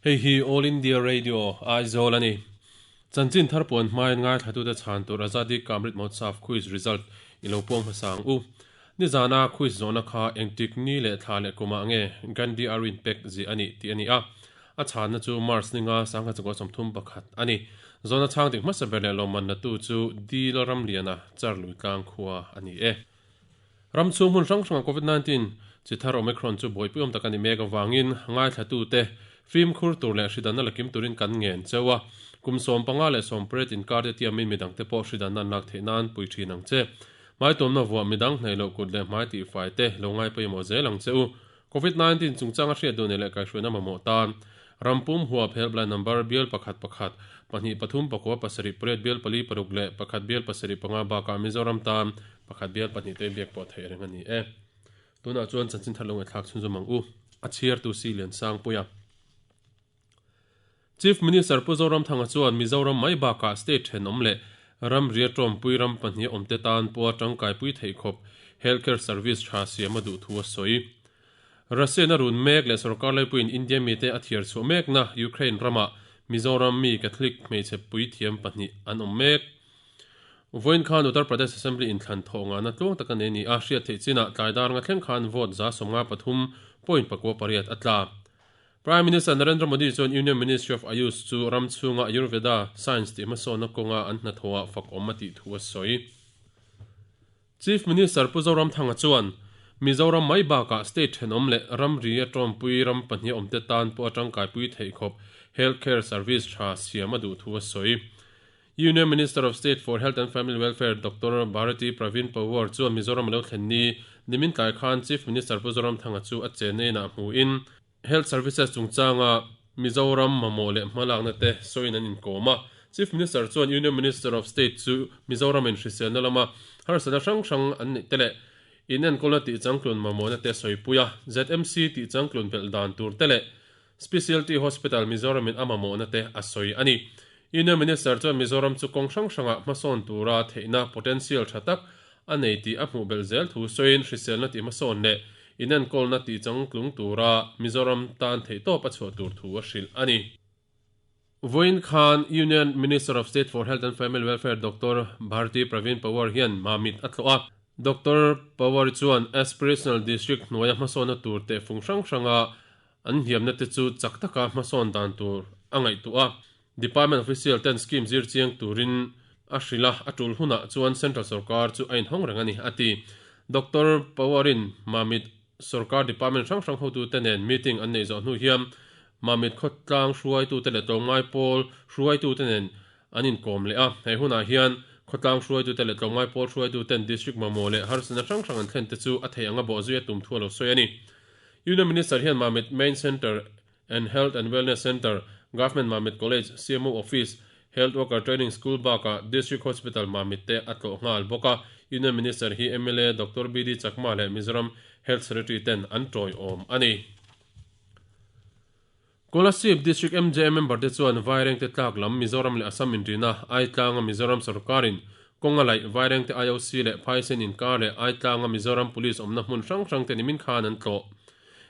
Hei hi All India Radio, Aizawl a ni. Chanchin thar puan hmain ngaithlatute chhan tur Azadi Ka Amrit Mahotsav Quiz result i lo puang hmasa ang u. Nizana quiz zawhna kha engtik ni leh thla leh kumah nge Gandhi Arwin pek zih a nih tih a ni a. A chhanna chu March ninga 1931 a ni. Zawhna chhang dik hmasa ber leh lawmman latu chu Dil Ramliana Charlui tlang khua a ni e. Ram chhung hmun hrang hranga Covid 19 chi thar Omicron chu buaipuiawm tak a ni mek avangin ngaithlatute fimkhur tur leh hridanna la kim turin kan ngen cheu a. Kum 15 leh 18 inkar te tiamin midangte pawh hridanna an lak theih nan pui thin ang che. Hmaitumna vuah midang hnaih loh kut leh hmai tihfai te lo ngai pawimawh zel ang che u. Covid 19 chungchanga hriat duh nei leh kaihhruaina mamawh tan Rampum huap helpline number bial pakhat pakhat, pahnih pathum pakua pasarih pariat bial pali paruk leh pakhat bial pasarih panga bakah Mizoram tan pakhat bial pahnih te biak pawh theih reng a ni e. Tunah chuan chanchin thar lo ngaihthlak chhunzawm ang u. A chhiartu si Liansangpuia. Chief Minister Pu Zoramthanga chuan Mizoram mai bakah state thenawm leh ramri tawmpui ram pahnih awmte tan pawha tangkaipui theih khawp healthcare service tha siam a duh thu a sawi. Russia-na run mek leh sorkar laipuiin India mite a thiar chhuah mekna Ukraine ramah Mizoram mi Catholic hmeichhe puithiam pahnih an awm mek. Vawiin khan Uttar Pradesh Assembly inthlan thawh ngahna tluang tak a nei a ni a, hriat theih chinah tlai dar nga thleng khan vote 53.48 a tla. Prime Minister Narendra Modi chuan Union Ministry of Ayush chu ram chhunga Ayurveda science tih hmasawnna kawnga an hnathawhah fak awm a tih thu a sawi. Chief Minister Pu Zoramthanga chuan Mizoram mai bakah state thenawm leh ramri a tawmpui ram pahnih awmte tan pawh a tangkaipui theih khawp health care service tha siam a duh thu a sawi. Union Minister of State for Health and Family Welfare Doctor Bharati Pravin Pawar chuan Mizoram a lo thlen ni nimin tlai khan Chief Minister Pu Zoramthanga chu a chenna inah hmuin Health Services chungchanga Mizoram mamawh leh hmalakna te sawiin an inkawm a. Chief Minister chuan Union Minister of State chu Mizoram in hriselna lama harsatna hrang hrang an neih te leh inenkawlna tih changtlun mamawhna te sawipui a, ZMC tih changtlun belh dan tur te leh Specialty Hospital Mizoram in a mamawhna te a sawi a ni. Union Minister chuan Mizoram chu kawng hrang hrangah hmasawn tura theihna potential tha tak a nei tih a hmuh belh zel thu sawiin hriselna tih hmasawn leh inenkawlna tih changtlung tura Mizoram tan theihtawp a chhuah tur thu a hrilh a ni. Vawiin khan Union Minister of State for Health and Family Welfare Doctor Bharti Pravin Pawar hian Mamit a tlawh a. Doctor Pawar chuan Aspirational District hnuaia hmasawnna tur tehfung hrang hranga an hliamna te chu chak taka hmasawn dan tur a ngaihtuah a. Department official ten scheme zir chiang turin a hrilh a, a tul hunah chuan central sorkar chu a inhawng reng a ni, a ti. Doctor Pawar-in Mamit sorkar department hrang hrang hotute nen meeting an neih zawh hnu hian Mamit khawtlang hruaitute leh tlawmngai pawl hruaitute nen an inkawm leh a. He hunah hian khawtlang hruaitute leh tlawmngai pawl hruaituten district mamawh leh harsatna hrang hrang an thlen te chu a theih anga bawhzui a tum thu a lo sawi a ni. Union Minister hian Mamit Main Centre and Health and Wellness Centre, Government Mamit College, CMO Office, Health Worker Training School bakah District Hospital Mamit te a tlawh nghal bawk a. Union Minister hi mla Doctor BD Chakma leh Mizoram Health Secretary ten an tawiawm a ni. Kolasib District MJA member te chuan Vairengte tlak lam Mizoram leh Assam inrina Aitlanga Mizoram sorkarin kawng a laih Vairengte IOC leh Phaisen inkar leh Aitlanga Mizoram Police awmna hmun hrang hrang te nimin khan an tlawh.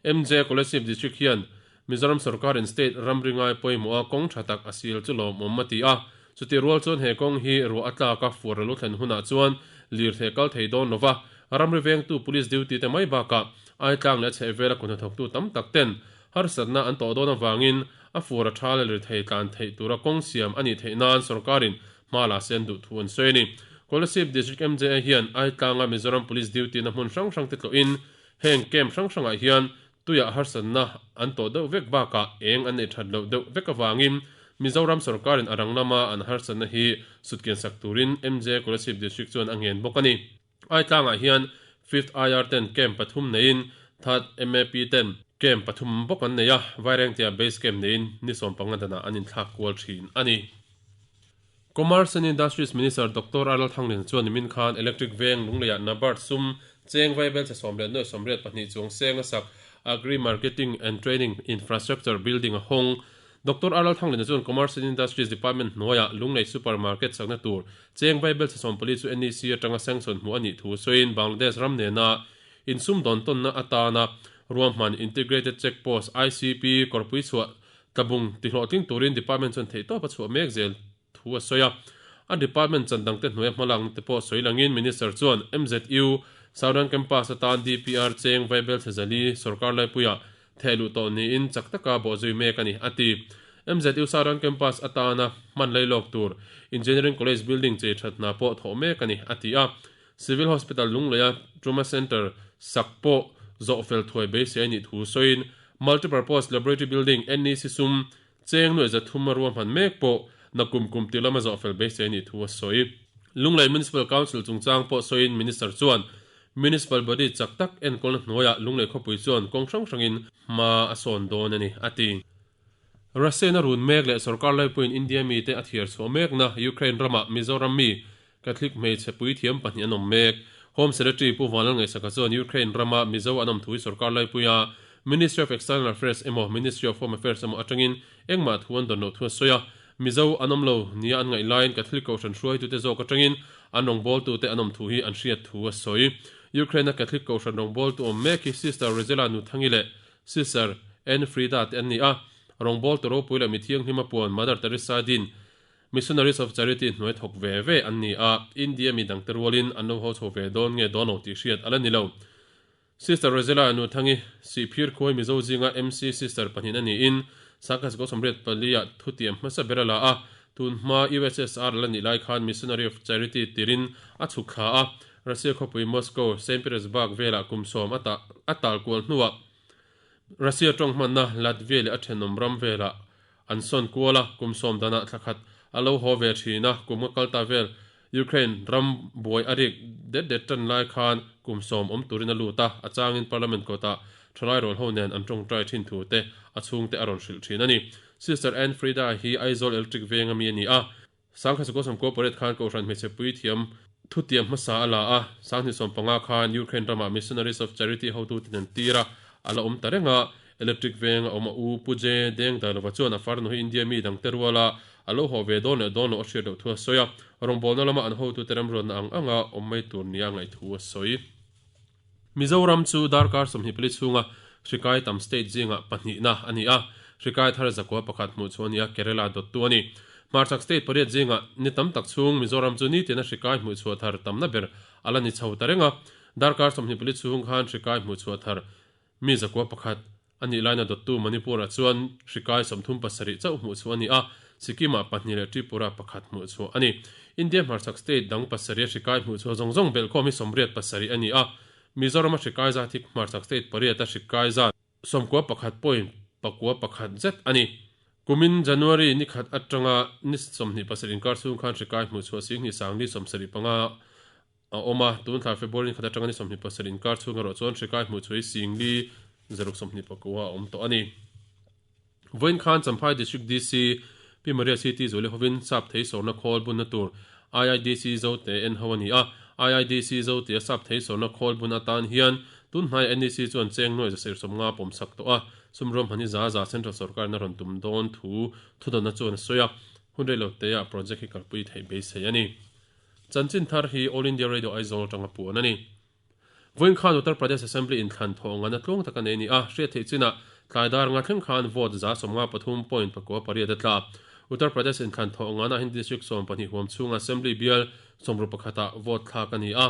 MJ Kolasib District hian Mizoram sorkarin state ramri ngai pawimawh a kawng tha tak a sil chu lawmawm a ti a. Chutih rual chuan he kawng hi ruah a tlak a fuar a lu thlen hunah chuan lirthei kal thei dawn lova, ramri vengtu police duty te mai bakah Aitlang leh a chhehvela kut hnathawktu tam tak ten harsatna an tawh dawn avangin a fuar a tha leh lirthei tlan theih tura kawng siam a nih theih nan sorkarin hma la sen duh thu an sawi a ni. Kolasib District MJA hian Aitlanga Mizoram Police duty na hmun hrang hrang te tlawhin Heng camp hrang hrangah hian tuiah harsatna an tawh deuh vek bakah eng an nei that loh deuh vek avangin Mizoram sorkarin a rang lama an harsatna hi sutkian sak turin MJ Kolasib District chuan a ngen bawk a ni. Aitlangah hian Fifth IR ten camp pathum neiin Third MAP ten camp pathum bawk an nei a, Vairengtea base camp neiin ni 15 danah an inthlak kual thin a ni. Commerce and Industries Minister Doctor Arnold Thanglin chuan nimin khan Electric Veng Lungleiah NABARD sum cheng vaibel che 10 82 chuang seng a sak Agri Marketing and Training Infrastructure Building a hawng. Doctor Arnold Thanglin chuan Commerce and Industries Department hnuaiah Lunglei Super Market sakna tur cheng vaibel che 14 chu NEC atanga sanction hmuh a nih thu sawiin Bangladesh ram nena insumdawn tawnna atana ruahman Integrated Check Post, ICP, kawrpui chhuah. Tlabung tihlawhtling turin Department chuan theihtawp a chhuah mek zel thu a sawi a. A Department chan dangte hnuaia hmalakna te pawh sawi langin Minister chuan MZU Southern Campus atan DPR cheng Vaibel Chhezali sawrkar laipuiah theh luh tawh niin chak taka bawhzui mek a ni, a ti. MZU Southern Campus atana hman lailawk tur Engineering College building chei that hna pawh thawh mek a ni, a ti a. Civil Hospital Lungleia Trauma Centre sak pawh zawh fel thuai beisei a nih thu sawiin Multipurpose Laboratory Building NEC sum cheng nuaih 300 a ruahman mek pawh nakum kum tir lama zawh fel beisei a nih thu a sawi. Lunglei Municipal Council chungchang pawh sawiin Minister chuan Municipal Body chak tak enkawlna hnuaiah Lunglei khawpui chuan kawng hrang hrangin hma a sawn dawn a ni, a ti. Russia-in a run mek leh sorkar laipuiin India mite a thiar chhuah mekna Ukraine ramah Mizoram mi Catholic hmeichhe puithiam pahnih an awm mek. Home Secretary Pu Vanlal Ngaihsaka chuan Ukraine rama Mizo an awm thu hi sorkar laipuia Ministry of External Affairs emaw Ministry of Home Affairs emaw atangin engmah thu an dawn loh thu a sawi a. Mizo an awm lo nia an ngaih laiin Catholic Kohhran hruaitute zawk atangin an rawngbawltute an awm thu hi an hriat thu a sawi. Ukraine-a Catholic Kohhran rawngbawltu awm mek hi Sister Rosella Nuthangi leh Sister Anne Frida te an ni a. Rawngbawltu ropui leh mithianghlim a puan Mother Teresa din Missionaries of Charity hnuai thawk ve ve an ni a, India mi dangte rualin an lo haw chho ve dawn nge dawn lo tih hriat a la ni lo. Sister Rosella Nuthangi, Sihphir khuai Mizo zinga MC Sister pahnih a niin Sangkhat Sikul 84 ah thutiam hmasa ber a la a, tun hma USSR la nih lai khan Missionary of Charity tirin a chhuk thla a, Russia khawpui Moscow, Saint Petersburg velah kum sawm a a tal kual hnuah Russia tawng hmanna Latvia leh a thenawm ram velah An sawn kual a, kum sawm danah thla khat a lo haw ve thin a, kum nga kal ta vel Ukraine ram buai a rik det det tan lai khan kum sawm awm turin a lut a, a changin Parliament kawtah thalai rawl ho nen an tawngtai thin thu te a chhungte a rawn hrilh thin a ni. Sister Anne Frida hi Aizawl Electric veng ami a ni a, Sangkhat Sakawsam Corporate khan Kohhran hmeichhe puithiam thutiam hmasa a la a, 2015 khan Ukraine ramah Missionaries of Charity hotute an tir a, a la awm ta reng a. Electric veng a awm a u Pu J. Deng Dailova chuan a farnu hi India mi dangte ruala a lo haw ve dawn leh dawn loh a hriat loh thu a sawi a, rawngbawlna lama an hotute remruatna ang anga awm mai tur nia ngaih thu a sawi. Mizoram chu darkar 24 chhunga hrikai tam state zingah pahnihna a ni a, hrikai thar zakua pakhat hmuh chu a ni a, Kerala dawttu a ni. Hmarchhak state pariat zingah ni tam tak chhung Mizoram chu nitina hrikai hmuhchhuah thar tamna ber a la ni chho ta reng a, darkar 24 chhung khan hrikai hmuhchhuah thar mi zakua pakhat a nih laina dawttu Manipur-ah chuan hrikai 37 chauh hmuhchhuah a ni a, Sikkim-ah pahnih leh Tripura pakhat hmuhchhuah a ni. India hmarchhak state dang pasarih a hrikai hmuhchhuah zawng zawng belhkhawm hi 87 a ni a, Mizoram-a hrikai zat hi hmarchhak state pariat-a hrikai zat 91 point pakua pakhat zet a ni. Kumin January ni khat atanga ni 27 inkar chhung khan hrikai hmuhchhuah 10 0 75 a awm a, tun thla February ni khat atanga ni 27 inkar chhung erawh chuan hrikai hmuh chhuah hi 5,629 a awm tawh a ni. Vawiin khan Champhai District DC Pi Maria City Zuali hovin sap thei sawrna khawl bunna tur IIDC Zote en ho a ni a, IIDC Zote a sap thei sawrna khawl bun atan hian tun hnaiah NEC chuan cheng nuaih 150 pawm sak tawh a, sum ruahman hi za za Central sawrkarin a rawn tum dawn thu thudawnna chuan a sawi a, hun reiloteah project hi kalpui theih beisei a ni. Chanchin thar hi All India Radio Aizawl atanga puan a ni. Vawiin khan Uttar Pradesh Assembly inthlan thawh ngana tluang tak a nei a ni a, hriat theih chinah tlai dar nga thleng khan vote 53 point pakua pariat a tla. Uttar Pradesh inthlan thawh ngana Hindi District 12 huam chhunga Assembly bial sawmruk pakhatah vote thlak a ni a.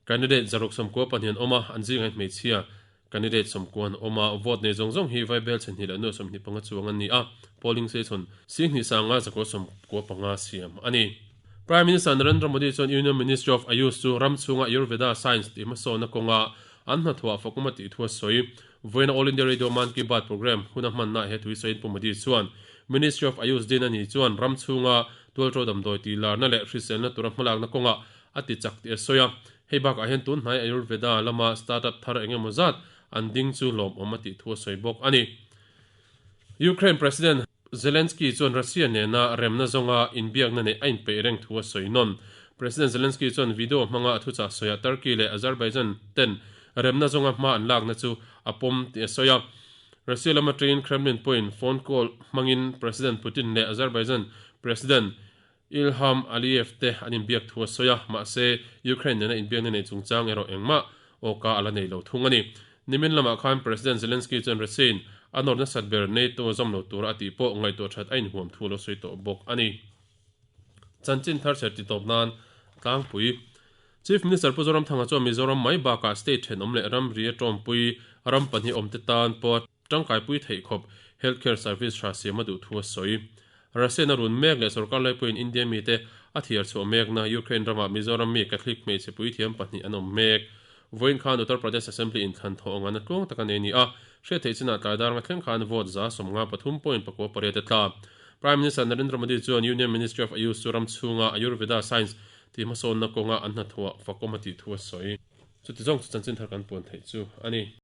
Candidate 192 an awm a, an zingah hian hmeichhia candidate 90 an awm a, vote nei zawng zawng hi Vaibel chhe hnih leh nuai 25 chuang an ni a, polling station 2 sanga 195 siam a ni. Prime Minister Narendra Modi chuan Union Ministry of Ayush chu ram chhunga Ayurveda science tih hmasawnna kawnga an hnathawh fakawm a tih thu a sawi. Vawiina All India Radio Mann Ki Baat programme huna hmannaah he thu hi sawiin Pu Modi chuan Ministry of Ayush din a ni chuan ram chhunga tualṭo damdawi tihlarna leh hriselna tura hmalakna kawngah a ti chak tih a sawi a. Hei bakah hian tun hnai Ayurveda lama startup thar eng emaw zat an ding chu lawmawm a tih thu a sawi bawk a ni. Ukraine President Zelensky chuan Russia nena remna zawnga inbiakna neih a inpeih reng thu a sawi nawn. President Zelensky chuan video hmanga a thuchah sawiah Turkey leh Azerbaijan ten remna zawnga hma an lakna chu a pawm tih a sawi a. Russia lama tangin Kremlin pawhin phone call hmangin President Putin leh Azerbaijan President Ilham Aliyev te an inbiak thu a sawi a, mahse Ukraine nena inbiakna nei chungchang erawh engmah awka a la nei lo thung a ni. Nimin lamah khan President Zelensky chuan Russia-in A nawr nasat ber NATO zawm lo tura a tih pawh ngaihtuah that a inhuam thu lo sawi tawh bawk a ni. Chanchin thar chher titawp nan tlangpui Chief Minister Pu Zoramthanga chuan Mizoram mai bakah state thenawm leh ramri a tawmpui ram pahnih awmte tan pawh tangkaipui theih khawp healthcare service tha siam a duh thu a sawi. Russian a run mek leh sorkar laipuiin India mite a thiar chhuah mekna Ukraine ramah Mizoram mi Catholic hmeichhe puithiam pahnih an awm mek. Vawiin khan Uttar Pradesh Assembly inthlan thawh anga na tluang tak a nei a ni a, hriat theih chinah tlai dar nga thleng khan vote 53.48 a tla. Prime Minister Narendra Modi chuan Union Ministry of Ayush chu ram chhunga Ayurveda science tih hmasawnna kawnga an hnathawhah fakawm a tih thu a sawi. Chuti zawng chu chanchin thar kan puan theih chu a ni.